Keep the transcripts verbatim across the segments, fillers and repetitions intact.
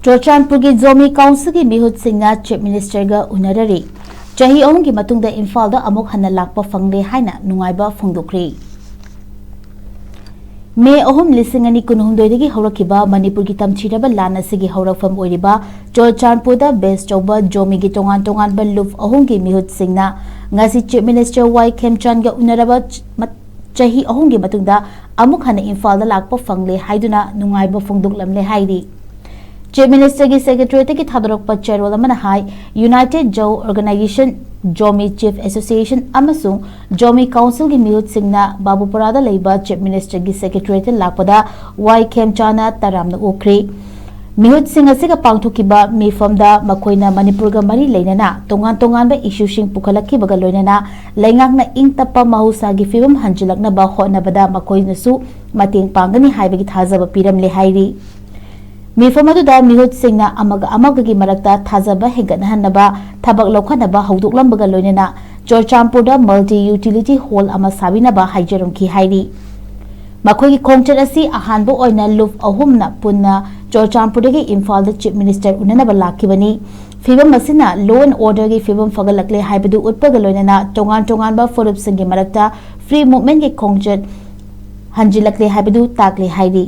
ꯆꯨꯔꯆꯥꯟꯄꯨꯔꯒꯤ ꯖꯣꯃꯤ ꯀꯥꯎꯟꯁꯤꯜꯒꯤ ꯃꯤꯍꯨꯠꯁꯤꯡꯅ ꯆꯤꯐ ꯃꯤꯅꯤꯁꯇꯔꯒ ꯎꯅꯔꯔꯤ꯫ ꯆꯍꯤ ꯑꯍꯨꯝꯒꯤ ꯃꯇꯨꯡꯗ ꯏꯝꯐꯥꯜꯗ ꯑꯃꯨꯛ ꯍꯟꯅ ꯂꯥꯛꯄ ꯐꯪꯂꯦ ꯍꯥꯏꯅ ꯅꯨꯡꯉꯥꯏꯕ ꯐꯣꯡꯗꯣꯛꯈ꯭ꯔꯤ꯫ ꯃꯦ ꯑꯍꯨꯝ, ꯂꯤꯁꯤꯡ ꯑꯅꯤ ꯀꯨꯟꯍꯨꯝꯗꯣꯏꯗꯒꯤ ꯍꯧꯔꯛꯈꯤꯕ ꯃꯅꯤꯄꯨꯔꯒꯤ ꯇꯝꯊꯤꯔꯕ ꯂꯥꯟ ꯑꯁꯤꯒꯤ ꯍꯧꯔꯛꯐꯝ ꯑꯣꯏꯔꯤꯕ ꯆꯨꯔꯆꯥꯟꯄꯨꯔꯗ ꯕꯦꯁ ꯇꯧꯕ ꯖꯣꯃꯤꯒꯤ ꯇꯣꯉꯥꯟ ꯇꯣꯉꯥꯟꯕ ꯂꯨꯞ ꯑꯍꯨꯝꯒꯤ ꯃꯤꯍꯨꯠꯁꯤꯡꯅ ꯉꯁꯤ ꯆꯤꯐ ꯃꯤꯅꯤꯁꯇꯔ ꯋꯥꯏ ꯈꯦꯝꯆꯥꯟꯒ ꯎꯅꯔꯕ ꯆ-, ꯃꯠ-, ꯆꯍꯤ ꯑꯍꯨꯝꯒꯤ ꯃꯇꯨꯡꯗ ꯑꯃꯨꯛ ꯍꯟꯅ ꯏꯝꯐꯥꯜꯗ ꯂꯥꯛꯄ ꯐꯪꯂꯦ ꯍꯥꯏꯗꯨꯅ ꯅꯨꯡꯉꯥꯏꯕ ꯐꯣꯡꯗꯣꯛꯂꯝꯂꯦ ꯍꯥꯏꯔꯤ꯫ ꯆꯤꯐ ꯃꯤꯅꯤꯁꯇꯔꯒꯤ ꯁꯦꯀ꯭ꯔꯦꯇꯔꯤꯌꯦꯠꯇꯒꯤ ꯊꯥꯗꯣꯔꯛꯄ ꯆꯦꯔꯣꯜ ꯑꯃꯅ ꯍꯥꯏ, United Zou organization, Zomi chief association ꯑꯃꯁꯨꯡ ꯖꯣꯃꯤ ꯀꯥꯎꯟꯁꯤꯜꯒꯤ ꯃꯤꯍꯨꯠꯁꯤꯡꯅ ꯕꯥꯕꯨꯄꯨꯔꯥꯗ ꯂꯩꯕ ꯆꯤꯐ ꯃꯤꯅꯤꯁꯇꯔꯒꯤ ꯁꯦꯀ꯭ꯔꯦꯇꯔꯤꯌꯦꯠꯇ ꯂꯥꯛꯄꯗ ꯋꯥꯏ ꯈꯦꯝꯆꯥꯅ ꯇꯔꯥꯝꯅ ꯑꯣꯛꯈ꯭ꯔꯤ꯫ ꯃꯤꯍꯨꯠꯁꯤꯡ ꯑꯁꯤꯒ ꯄꯥꯡꯊꯣꯛꯈꯤꯕ ꯃꯤꯐꯝꯗ ꯃꯈꯣꯏꯅ ꯃꯅꯤꯄꯨꯔꯒ ꯃꯔꯤ ꯂꯩꯅꯅ ꯇꯣꯉꯥꯟ ꯇꯣꯉꯥꯟꯕ ꯏꯁꯨꯁꯤꯡ ꯄꯨꯈꯠꯂꯛꯈꯤꯕꯒ ꯂꯣꯏꯅꯅ ꯂꯩꯉꯥꯛꯅ ꯏꯪ ꯇꯞꯄ ꯃꯍꯧꯁꯥꯒꯤ ꯐꯤꯕꯝ ꯍꯟꯖꯤꯜꯂꯛꯅꯕ ꯍꯣꯠꯅꯕꯗ ꯃꯈꯣꯏꯅꯁꯨ ꯃꯇꯦꯡ ꯄꯥꯡꯒꯅꯤ ꯍꯥꯏꯕꯒꯤ ꯊꯥꯖꯕ ꯄꯤꯔꯝꯂꯦ ꯍꯥꯏꯔꯤ꯫ ꯃꯤꯐꯝ ꯑꯗꯨꯗ ꯃꯤꯍꯨꯠꯁꯤꯡꯅ ꯑꯃꯒ ꯑꯃꯒꯒꯤ ꯃꯔꯛꯇ ꯊꯥꯖꯕ ꯍꯦꯟꯒꯠꯍꯟꯅꯕ ꯊꯕꯛ ꯂꯧꯈꯠꯅꯕ ꯍꯧꯗꯣꯛꯂꯝꯕꯒ ꯂꯣꯏꯅꯅ ꯆꯨꯔꯆꯥꯟꯄꯨꯔꯗ ꯃꯜꯇꯤ ꯌꯨꯇꯤꯂꯤꯇꯤ ꯍꯣꯜ ꯑꯃ ꯁꯥꯕꯤꯅꯕ ꯍꯥꯏꯖꯔꯝꯈꯤ ꯍꯥꯏꯔꯤ꯫ ꯃꯈꯣꯏꯒꯤ ꯈꯣꯡꯆꯠ ꯑꯁꯤ ꯑꯍꯥꯟꯕ ꯑꯣꯏꯅ ꯂꯨꯞ ꯑꯍꯨꯝꯅ ꯄꯨꯟꯅ ꯆꯨꯔꯆꯥꯟꯄꯨꯔꯗꯒꯤ ꯏꯝꯐꯥꯜꯗ ꯆꯤꯐ ꯃꯤꯅꯤꯁꯇꯔ ꯎꯅꯅꯕ ꯂꯥꯛꯈꯤꯕꯅꯤ꯫ ꯐꯤꯕꯝ ꯑꯁꯤꯅ ꯂꯣ ꯑꯦꯟ ꯑꯣꯔꯗꯔꯒꯤ ꯐꯤꯕꯝ ꯐꯒꯠꯂꯛꯂꯦ ꯍꯥꯏꯕꯗꯨ ꯎꯠꯄꯒ ꯂꯣꯏꯅꯅ ꯇꯣꯉꯥꯟ ꯇꯣꯉꯥꯟꯕ ꯐꯨꯔꯨꯞꯁꯤꯡꯒꯤ ꯃꯔꯛꯇ ꯐ꯭ꯔꯤ ꯃꯨꯚꯃꯦꯟꯠꯀꯤ ꯈꯣꯡꯆꯠ ꯍꯟꯖꯤꯜꯂꯛꯂꯦ ꯍꯥꯏꯕꯗꯨ ꯇꯥꯛꯂꯦ ꯍꯥꯏꯔꯤ꯫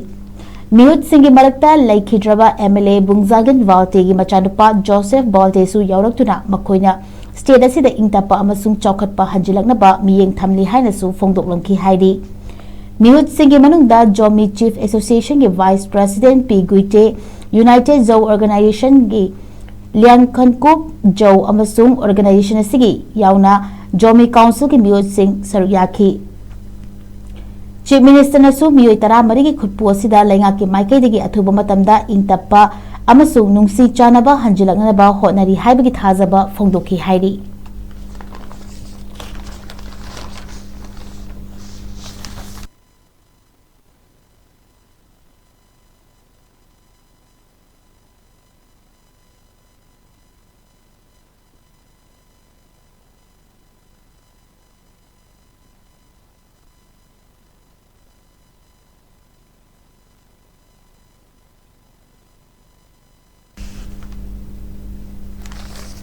ꯃꯤꯍꯨꯠꯁꯤꯡꯒꯤ ꯃꯔꯛꯇ ꯂꯩꯈꯤꯗ꯭ꯔꯕ ꯑꯦꯝ ꯑꯦꯜ ꯑꯦ ꯕꯨꯡꯖꯥꯒꯤꯟ ꯕꯥꯜꯇꯦꯒꯤ ꯃꯆꯥꯅꯨꯄꯥ ꯖꯣꯁꯦꯐ ꯕꯥꯜꯇꯦꯁꯨ ꯌꯥꯎꯔꯛꯇꯨꯅ ꯃꯈꯣꯏꯅ ꯁ꯭ꯇꯦꯠ ꯑꯁꯤꯗ ꯏꯪ ꯇꯞꯄ ꯑꯃꯁꯨꯡ ꯆꯥꯎꯈꯠꯄ ꯍꯟꯖꯤꯜꯂꯛꯅꯕ ꯃꯤꯠꯌꯦꯡ ꯊꯝꯂꯤ ꯍꯥꯏꯅꯁꯨ ꯐꯣꯡꯗꯣꯛꯂꯝꯈꯤ ꯍꯥꯏꯔꯤ꯫ ꯃꯤꯍꯨꯠꯁꯤꯡꯒꯤ ꯃꯅꯨꯡꯗ ꯖꯣꯃꯤ ꯆꯤꯐ ꯑꯦꯁꯣꯁꯤꯌꯦꯁꯟꯒꯤ ꯚꯥꯏꯁ ꯄ꯭ꯔꯦꯁꯤꯗꯦꯟꯠ ꯄꯤ ꯒꯨꯏꯇꯦ, ꯌꯨꯅꯥꯏꯇꯦꯗ ꯖꯧ ꯑꯣꯔꯒꯅꯥꯏꯖꯦꯁꯟꯒꯤ ꯂꯤꯌꯥꯟꯈꯟꯀꯨꯞ ꯖꯧ ꯑꯃꯁꯨꯡ ꯑꯣꯔꯒꯅꯥꯏꯖꯦꯁꯟ ꯑꯁꯤꯒꯤ ꯌꯥꯎꯅ ꯖꯣꯃꯤ ꯀꯥꯎꯟꯁꯤꯜꯒꯤ ꯃꯤꯑꯣꯏꯁꯤꯡ ꯁꯔꯨꯛ ꯌꯥꯈꯤ꯫ ꯆꯤꯐ ꯃꯤꯅꯤꯁꯇꯔꯅꯁꯨ ꯃꯤꯑꯣꯏ ꯇꯔꯥꯃꯔꯤꯒꯤ ꯈꯨꯠꯄꯨ ꯑꯁꯤꯗ ꯂꯩꯉꯥꯛꯀꯤ ꯃꯥꯏꯀꯩꯗꯒꯤ ꯑꯊꯨꯕ ꯃꯇꯝꯗ ꯏꯪ ꯇꯞꯄ ꯑꯃꯁꯨꯡ ꯅꯨꯡꯁꯤ ꯆꯥꯟꯅꯕ ꯍꯟꯖꯤꯜꯂꯛꯅꯕ ꯍꯣꯠꯅꯔꯤ ꯍꯥꯏꯕꯒꯤ ꯊꯥꯖꯕ ꯐꯣꯡꯗꯣꯛꯈꯤ ꯍꯥꯏꯔꯤ꯫